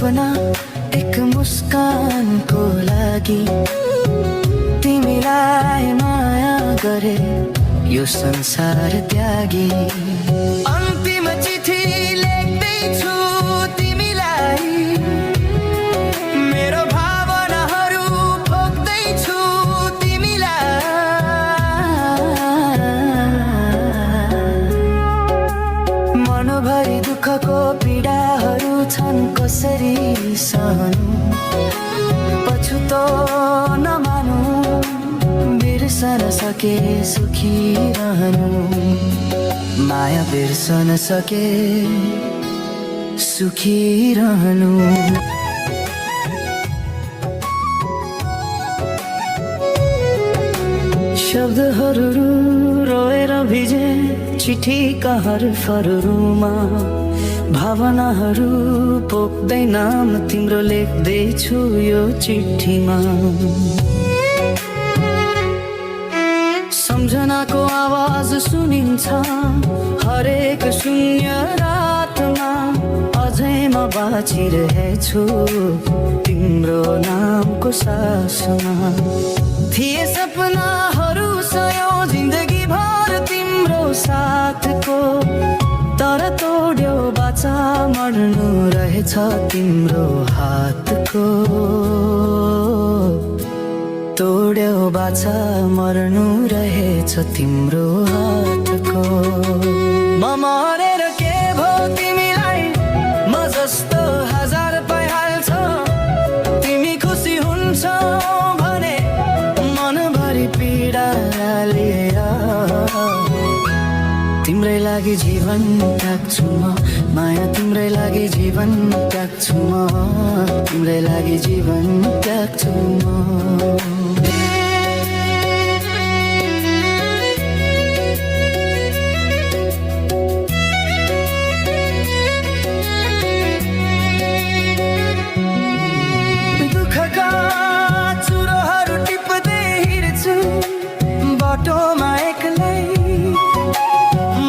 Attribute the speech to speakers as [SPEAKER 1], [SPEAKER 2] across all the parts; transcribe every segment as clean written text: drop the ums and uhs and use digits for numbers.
[SPEAKER 1] सपना एक मुस्कानको लागि तिमीलाई माया गरे यो संसार त्यागी। अन्तिम चिठी लेख्दैछु तिमीलाई, मेरो भावनाहरू पोख्दैछु तिमीलाई। मनभरि दुःखको पीडाहरू छन् कसरी सहनु, पछुतो नमानु, बिर्सन सके सुखी रहनु। माया बिर्सन सके सुखी रहनु। शब्दहरू रोएर भिजे चिठीका हरफहरूमा, भावनाहरू पोख्दै नाम तिम्रो लेख्दैछु यो चिठीमा। सम्झनाको आवाज सुनिन्छ हरेक शून्य रातमा, अझै म बाँचिरहेछु तिम्रो नामको सासमा। थिए सपनाहरू सयौं जिन्दगी भर तिम्रो साथको, तर तोड्यो बाचा मर्नु रहेछ तिम्रो हातको। तोड्यो बाचा मर्नु रहेछ तिम्रो हातको। म मरेर के भो तिमीलाई, म जस्तो हजार पाइहाल्छ। तिमी खुसी हुन्छौ भने मनभरि पीडा लिएर तिम्रै लागि जीवन त्याग्छु म। माया तिम्रै लागि जीवन त्याग्छु म, तिम्रै लागि जीवन त्याग्छु म। दुःखका चुरोहरू टिप्दै हिँड्छु बाटोमा एक्लै,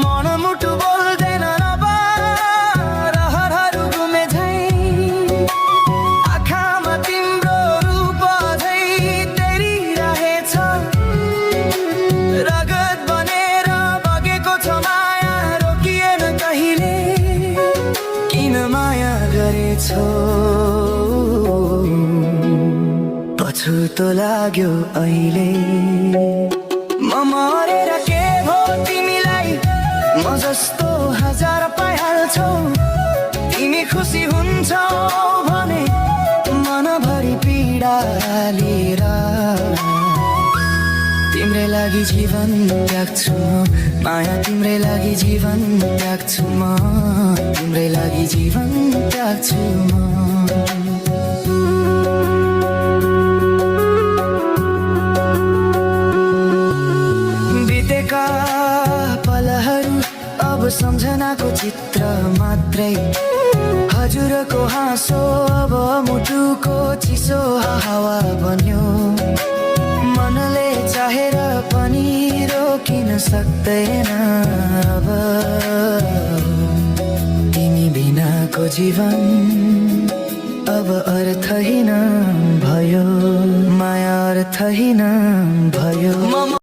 [SPEAKER 1] मनमुटु बोल्दैन अब रहरहरू घुमे झै। आँखामा तिम्रो रूप झै तेरिरहेछ, रगत बनेर बगेको छ माया रोकिएन कहिले। किन माया गरेछौ पछुतो लाग्यो अहिले। म मरेर के भो तिमीलाई, म जस्तो हजार पाइहाल्छौ। तिमी खुसी हुन्छौ भने मनभरि पीडा लिएर तिम्रै लागि जीवन त्याग्छु म। माया तिम्रै लागि जीवन त्याग्छु म, तिम्रै लागि जीवन त्याग्छु म। पलहरू अब सम्झनाको चित्र मात्रै, हजुरको हाँसो अब मुटुको चिसो हावा बन्यो। मनले चाहेर पनि रोकिन सक्दैन अब, तिमी बिनाको जीवन अब अर्थहीन भयो। माया अर्थहीन भयो।